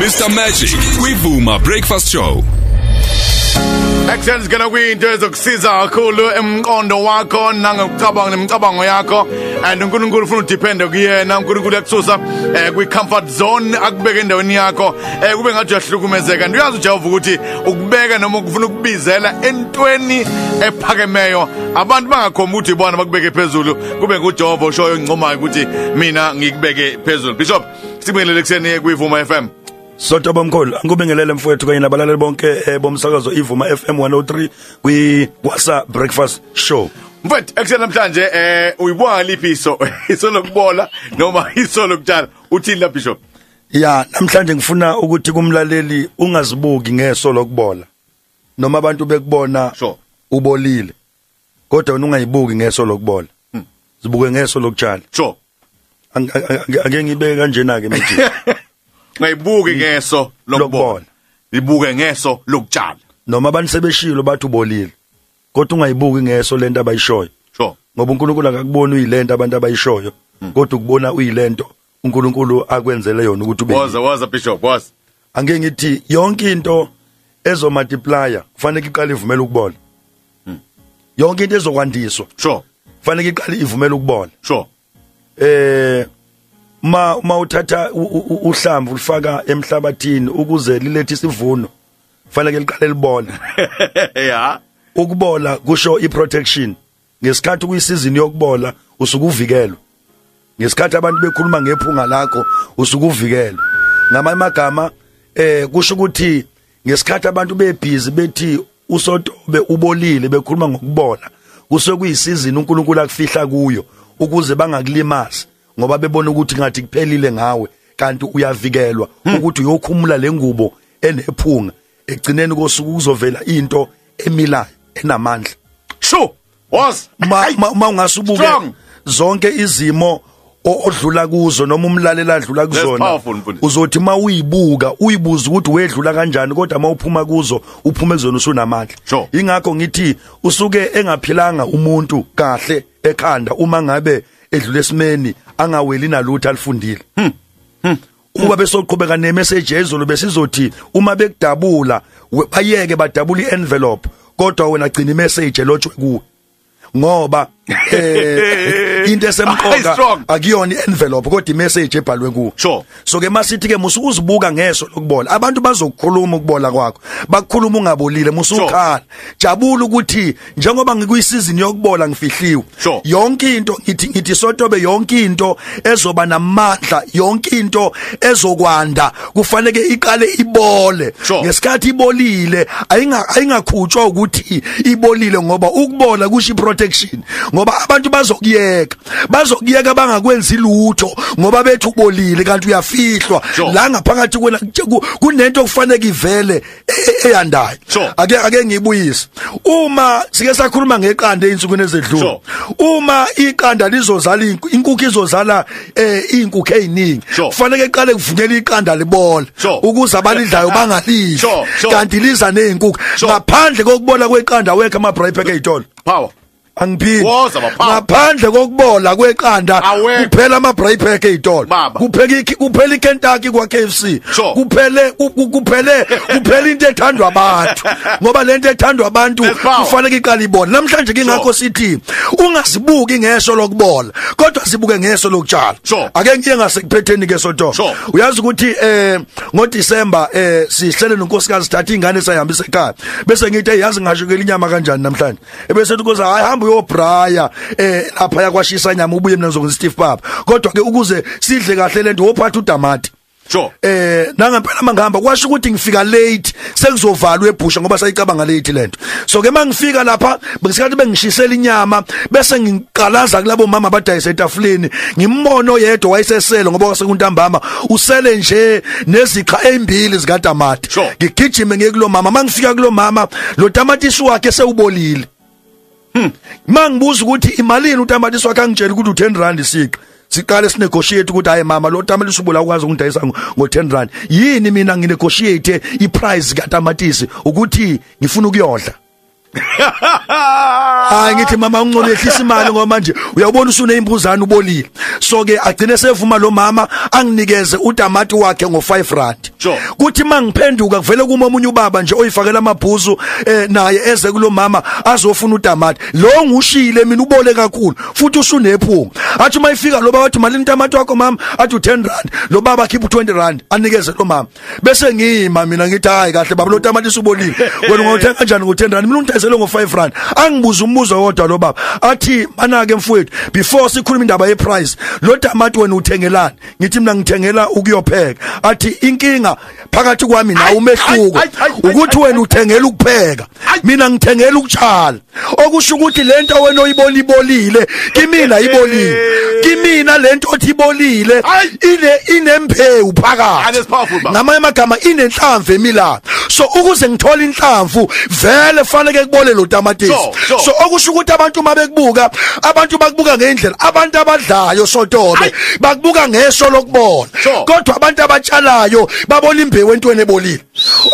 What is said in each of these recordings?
Mr Magic kwiVuma Breakfast Show. Accents gonna kwinto ezokusiza kakhulu emqondo wakho nangokucabanga nemicabango yakho, and uNkulunkulu ufuna udepende kuyena. uNkulunkulu yakususa kwi comfort zone akubeke endaweni yakho, kube ngathi uyahlukumezeka. And uyazi uJehova ukuthi ukubeka noma ukufuna ukubizela entweni ephakemeyo, abantu bangakhomba ukuthi ibona bakubeke phezulu, kube nguJehova oshoyo oncomayo ukuthi mina ngikubeke phezulu. Bishop, sibingelele ekseni kwiVuma FM. Sonto bomkhulu, angikubingelele mfowethu kanye nabalaleli bonke bomsakazo iVuma FM 103 kwi Kwasa Breakfast Show. Mfowethu, ekseni namhlanje uyibuka liphi iso? Iso lokubola noma iso lokutshala? Uthini la, Bishop? Ya, namhlanje ngifuna ukuthi kumlaleli ungazibuki ngeso lokubola. Noma abantu bekubona ubolile, kodwa wena ungayibuki ngeso lokubola. Zibuke ngeso lokutshala. Sure. Ake ngibeke kanjena ke manje. Ngayibuki ngeso lokubola, ibuke ngeso lokutshala. Noma abantu sebeshilo bathi ubolile, kodwa ungayibuki ngeso lento abayishoyo. Sure. Ngoba uNkulunkulu akakuboni uyilento abantu abayishoyo, kodwa ukubona uyilento uNkulunkulu akwenzele yona ukuthi ube. Waza Bishop, waza. Angeke ngithi yonke into ezo multiplier kufanele iqale ivumele ukubola. Yonke into ezokwandiswa. Sure. Kufanele iqale ivumele ukubola. Sure. Ma uthatha uhlamvu ulifaka emhlabathini ukuze lilethe isivuno, kufanele liqale libole. Yeah. Ukubola kusho iprotection. Ngesikhathi kuyisizini yokubola usukuvikelwa. Ngesikhathi abantu bekhuluma ngephunga lakho usukuvikelwa. Ngamanye amagama kusho ukuthi ngesikhathi abantu bebhizi bethi uSotobe ubolile bekhuluma ngokubola, kusuke kuyisizini uNkulunkulu akufihla kuyo ukuze bangakulimazi, ngoba bebona ukuthi ngathi kuphelile ngawe, kanti uyavikelwa ukuthi uyokhumula lengubo enephunga. Egcineni kosuku kuzovela into emilayo enamandla. Sure. Was ma ungasubuke zonke izimo odlula kuzo noma umlalela adlula kuzona, uzothi mawuyibuka uyibuza ukuthi wedlula kanjani, kodwa mawuphuma kuzo uphume kuzona usunamandla. Ingakho ngithi usuke engaphilanga umuntu kahle ekhanda uma ngabe edlule esimeni angaweli nalutho alifundile. Uma besoqhubeka nemessage ezolo besizothi uma bekudabula bayeke badabula ienvelope, kodwa wena gcina imessage elotshwe kuwe, ngoba into esemqoka akuyona ienvelope kodwa imessage ebhalwe kuwe. Sure. So ke masithi ke musukuzibuka ngeso lokubola, abantu bazokukhuluma ukubola kwakho, bakukhuluma ungabolile, musukhala. Jabula ukuthi njengoba ngikuyisizini yokubola ngifihliwe. Yonke into ngithi Sotobe, yonke into ezoba namandla, yonke into ezokwanda kufanele iqale ibole. Ngesikhathi ibolile ayingakhutshwa ukuthi ibolile, ngoba ukubola kusho protection, ngoba abantu bazokuyeka bangakwenzi lutho ngoba bethu ubolile kanti uyafihlwa. La ngaphakathi kwena kunento okufanele ivele eyandayo. Ake ngibuyise, uma sike sakhuluma ngeqanda einsukwini ezedlule, uma iqanda lizozala inkukhu izozala inkukhu eziningi, kufanele iqale kuvunyelwe iqanda libole ukuze abalidlayo bangalidli, kanti liza nezinkukhu. Ngaphandle kokubola kweqanda wekho ama braai pack ezitolo. Power. Angiphili. Ngaphandle kokubola kweqanda kuphela ama braai pack ezitolo, kuphela iKentucky kwa KFC, kuphele into ethandwa abantu, ngoba lento ethandwa abantu kufanele iqale ibone. Namhlanje kingakho sithi ungazibuki ngeso lokubola, kodwa sibuke ngeso lokutshala. Ake ngiye ngasekuphetheni ke Sonto. Uyazi ukuthi ngoDecember sihlele nonkosikazi sithatha ingane sayihambisa ekhaya, bese ngithi yazi ngashukela inyama kanjani namhlanje, ebese uthi hayi hamba uyobraya lapha yakwashisa inyama ubuye mina ngizokwenza Steve Papa, kodwa ke ukuze sidle kahle lento wophatha utamati. Sure. Nangempela mangihamba kwasho ukuthi ngifika late sekuzovalwa ebhusha ngoba sayicabanga late lento. So ke mangifika lapha ngesikhathi bengishisela inyama bese ngiqalaza kulabo mama abadayisa etafuleni, ngimbono yedwa wayesesele ngoba kwasekuntambama usele nje neziqa ezimbili zikatamati. Ngigijime ngiye kulo mama, mangifika kulo mama lo tamatisi wakhe sewubolile. Mangibuza ukuthi imalini utamatisi wakhe, angitshela ukuthi u10 rand isiqa. Siqale sinegotiate ukuthi hayi mama lo tamatisi ubola ukwazi ukundayisa ngo10 rand. Yini mina nginegotiate iprice katamatisi ukuthi ngifuna ukuyodla. Hayi, ngithi mama, ungcono yehlisa imali ngoba manje uyabona usuneyimbuzana, ubolile. So ke agcine sevuma lo mama, anginikeze utamati wakhe ngo5 rand. Kuthi mangiphenduka, kuvele kuma omunye ubaba nje oyifakela amabhuzu, naye eze kulo mama azofuna utamati. Lo ngushile mina, ubole kakhulu futhi usunephunga. Athi mayifika lo baba, wathi, "Malini utamati wakho, mama?" Athi, "U10 rand." Lo baba akhipha u20 rand, anikeze lo mama. Bese ngima mina ngithi, "Hayi kahle baba, lo tamati usubolile, wena ungawuthenga kanjani ngo10 rand? Mina ungidayisele ngo5 rand." Angibuza umbuzo wodwa lo baba, athi, "Mana ke mfowethu, before sikhuluma indaba ye price, lo tamati wena uthengelani?" Ngithi mina, "Ngithengela ukuyopheka." Athi, "Inkinga phakathi kwami nawe, umehluko ukuthi wena uthengela ukupheka, mina ngithengela ukutshala. Okusho ukuthi lento wena oyibona ibolile, kimina ibolile. Kimina lento othi ibolile ine inembewu phakathi." That's powerful, baba. Ngamanye amagama, inenhlamvu emilayo. So ukuze ngithole inhlamvu, vele fanele kubole lo tamatisi. So okusho ukuthi abantu uma bekubuka, abantu bakubuka ngendlela abantu abadlayo sotobe bakubuka ngeso lokubona, kodwa abantu abatshalayo babona imbewu entweni ebolile.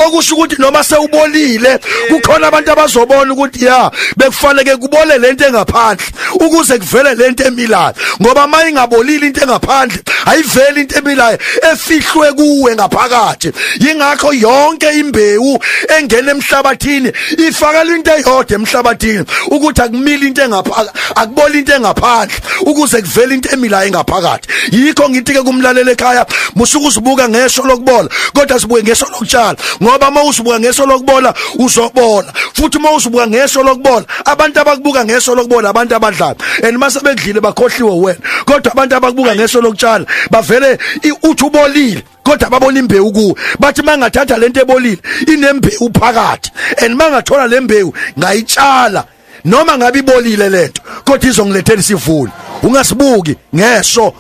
Okusho ukuthi noma sewubolile, kukhona abantu abazobona ukuthi ya, bekufanele kubole lento engaphandle ukuze kuvele lento emilayo, ngoba mayingabolile into engaphandle, ayiveli into emilayo efihlwe kuwe ngaphakathi. Yingakho yonke imbewu engena emhlabathini ifakela into eyodwa emhlabathini, ukuthi akumili into engaphakathi, akuboli into engaphandle ukuze kuvele into emilayo engaphakathi. Yikho ngithi ke kumlalela ekhaya, musuku uzibuka ngeso lokubola, kodwa sibuke ngeso lokutshala, ngoba uma uzibuka ngeso lokubola, uzobola. Futhi uma uzibuka ngeso lokubola, abantu abakubuka ngeso lokubola abantu abadlayo, and mase bedlile bakhohliwe wena. Kodwa abantu abakubuka ngeso lokutshala bavele uthi ubolile, kodwa babona imbewu kuwe. Bathi mangathatha lento ebolile, inembewu phakathi, and mangathola lembewu ngayitshala, noma ngabe ibolile lento, kodwa izongilethela isivuno. Ungasibuki ngeso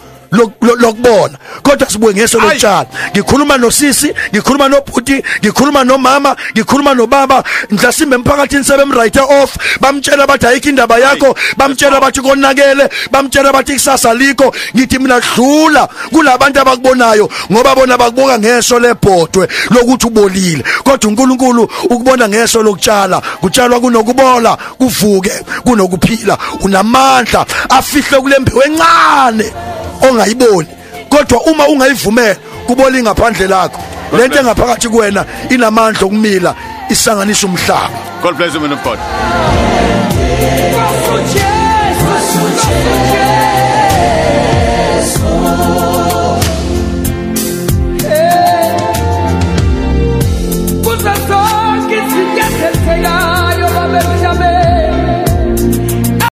lokubona, kodwa sibuke ngeso lokutshala. Ngikhuluma nosisi, ngikhuluma nobhuti, ngikhuluma nomama, ngikhuluma nobaba. Mhlasimbe emphakathini sebemwrite off, bamtshela bathi ayikho indaba yakho, bamtshela bathi konakele, bamtshela bathi kusasa likho. Ngithi mina, dlula kulabantu abakubonayo, ngoba bona bakubuka ngeso lebhodwe lokuthi ubolile, kodwa uNkulunkulu ukubona ngeso lokutshala. Kutshalwa kunokubola, kuvuke kunokuphila. Unamandla afihle kulembewu encane ongayiboni, kodwa uma ungayivumela kubola ingaphandle lakho, lento engaphakathi kuwena inamandla okumila isanganisa umhlaba. God bless you, man of God. Jesu, Jesu.